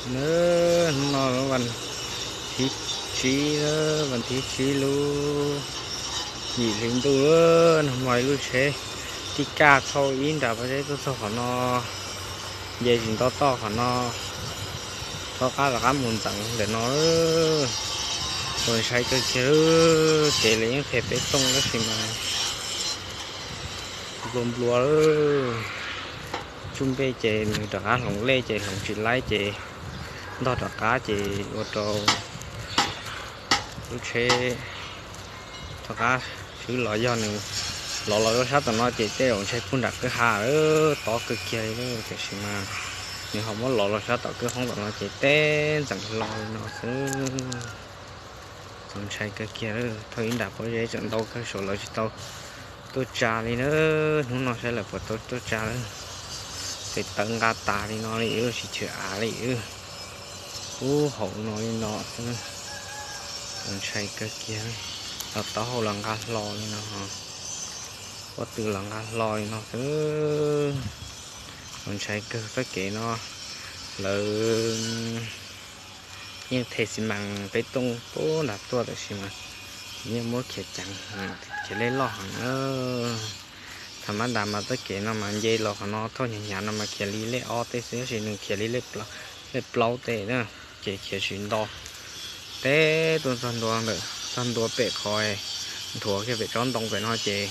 Na, hnub no vas thib tsib, vas thib tsib lub yim hli ntuj, nag hmo ib lub tsheb tib kaj thauj ib nram pob zeb tuaj txog qhov no, nce tsis nto toj qhov no, rov qab rov qab mus ntxeev ntawm no. Txaus ntshai kawg kiag, kev lawv yeej qhia peb tooj tab sis mas nplua nplua, tsuj npej ces nws rov qab hloov lej ces hloov tsis laib ces ntog rov qab ces ua rau lub tsheb rov qab swb los. Yog nws lov los rau sab tom no ces tej zaum ntshe puag nram kwj ha lawm, tob kawg kiag li, tiam sis mas nws ho muab lov los sab tom kwj hoob tom no ces teb ntxeev hlo li no xwb. Txaus ntshai kawg kiag, thauj ib nram pob zeb tseem ntau kawg, saum lawv tsis tau tuaj tsa li na. Hnub no saib lawv puas tau tuaj tsa lawm. Tes tawv nqa tas li no li, tsis chwv av li, pub hauv no li no xwb. Txaus ntshai kawg kiag, los taub hau los nqa hlo li no, pob tw los nqa hlo li no xwb. Txaus ntshai kawg, txoj kev no lawv yeej the xi mas peb tooj puag nram tuaj tab sis mas yeej muab khiav ceev, khiav lej loj heev na. Thaum mab ntas mas txoj kev no mas nce los qhov no thauj hnyav hnyav no mas khiav li lej ob tej xwb, tab sis nws khiav li lej plaub tej na, ces khiav tsis nto. Teb tuaj txog ntua ntawm, txog ntua pem qhov nthuav kiag pem tsob ntoo pem no ces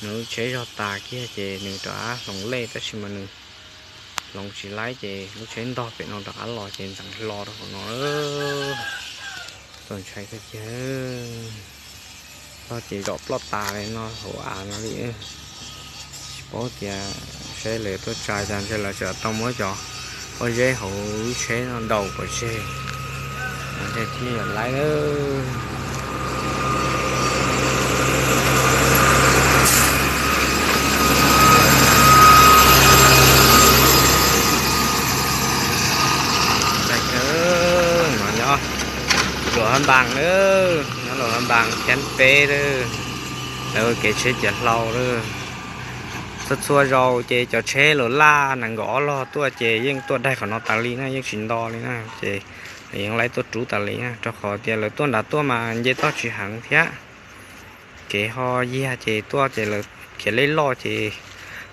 nws lub tsheb zog tas kiag ces nws rov qab hloov lej tab sis mas nws hloov tsis laib ces lub tsheb ntog pem no rov qab los ces ntxeev hlo rau hauv no. Txaus ntshai kawg kiag, tog ces zom ploj tas li no hauv av no li. Tsis paub tias saib lawv tuaj tsa cas, ntshe lawv tseem tau muab cov pob zeb hauv lub tsheb no ntaus pov tseg, ntshe thiaj yog laib lawm. Ntxhais kawg, no nyob Luam Hab Npas, nyob Luam Hab Npas Phiab Peb lawm. Lawv ua kev tsheb ciav hlau lawm. Txhua txhua zaus ces cov tsheb los laj nees nkaum ob log tuaj ces yeej tuaj daig qhov no tas li na, yeej tsis nto li na, ces lawv yeej laib tuaj rub tas li na, rau qhov tias lawv tuaj nram tuaj mas nce toj tsis heev thiab. Kev ho yiag ces tuaj ces lawv khiav lej loj ces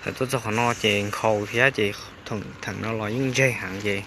lawv tuaj txog qhov no ces nkhaus thiab ces theem no los yeej ntseg heev ces